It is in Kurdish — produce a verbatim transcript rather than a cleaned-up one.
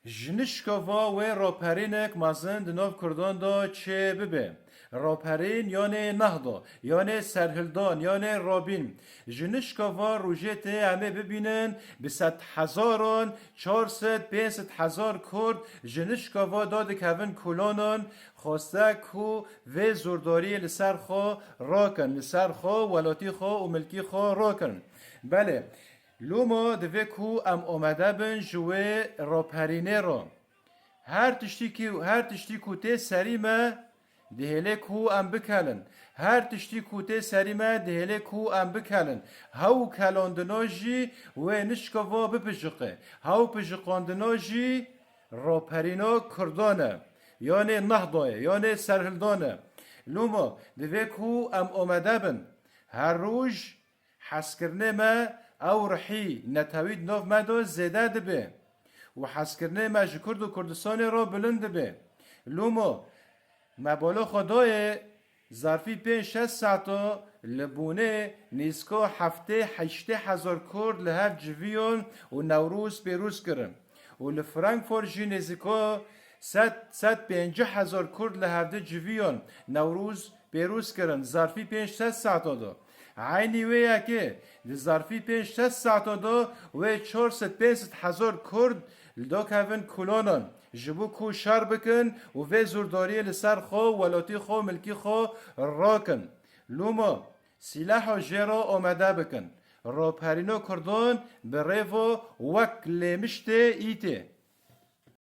Ji nişka va wê raperînek mezin di nav Kurdan de çê bibe. Raperîn yanê nehda, yanê serhildan, yanê rabîn. Ji nişka va rojê tê em ê bibînin bi sedhezaran, çar sed, pênc sed hezar Kurd ji nişka va dadikevin kolanan, xweste ku vê zordariyê li ser xwe rakin, li ser xwe, welatî xwe û milkî xwe rakin. Belê, loma divê ku em amade bin ji wê raperînê re. Her tiştî ki, her tiştî ku tê serî me, dihêlê ku em bikelin. Her tiştî ku tê serî me, dihêlê ku em bikelin. Hew kelandina jî wê nişka va bipijiqe. Hew pijiqandina jî raperîna Kurdan e. Yanê nehda ye, yanê serhildan e. Loma, divê ku em amade bin. Her roj hezkirinê me ew rihî netewî di nav me de zêde dibe û hezkirinê me ji Kurd û Kurdistanê re bilind dibe. Loma, me bala xwe dayê, zerfî pênc şeş saeta li Bonê nîzka heftê heştê hezar Kurd li hev civiyan û Newroz pêroz kirin. Û li Frankfurt jî nêzîka sed, sed pêncî hezar Kurd li hevdî civiyan Newroz pêroz kirin, zerfî pênc şeş saeta de. Eynî wê yekê, di zerfî pênc şeş saeta de wê çar sed pênc sed hezar Kurd li dakevin kolanan, ji bo ku şer bikin û vê zordariyê li ser xwe, welatî xwe, milkî xwe rakin. Loma, sîleha jê re amade bikin. Raperîna Kurdan bi rêva wek lêmiştê îtê.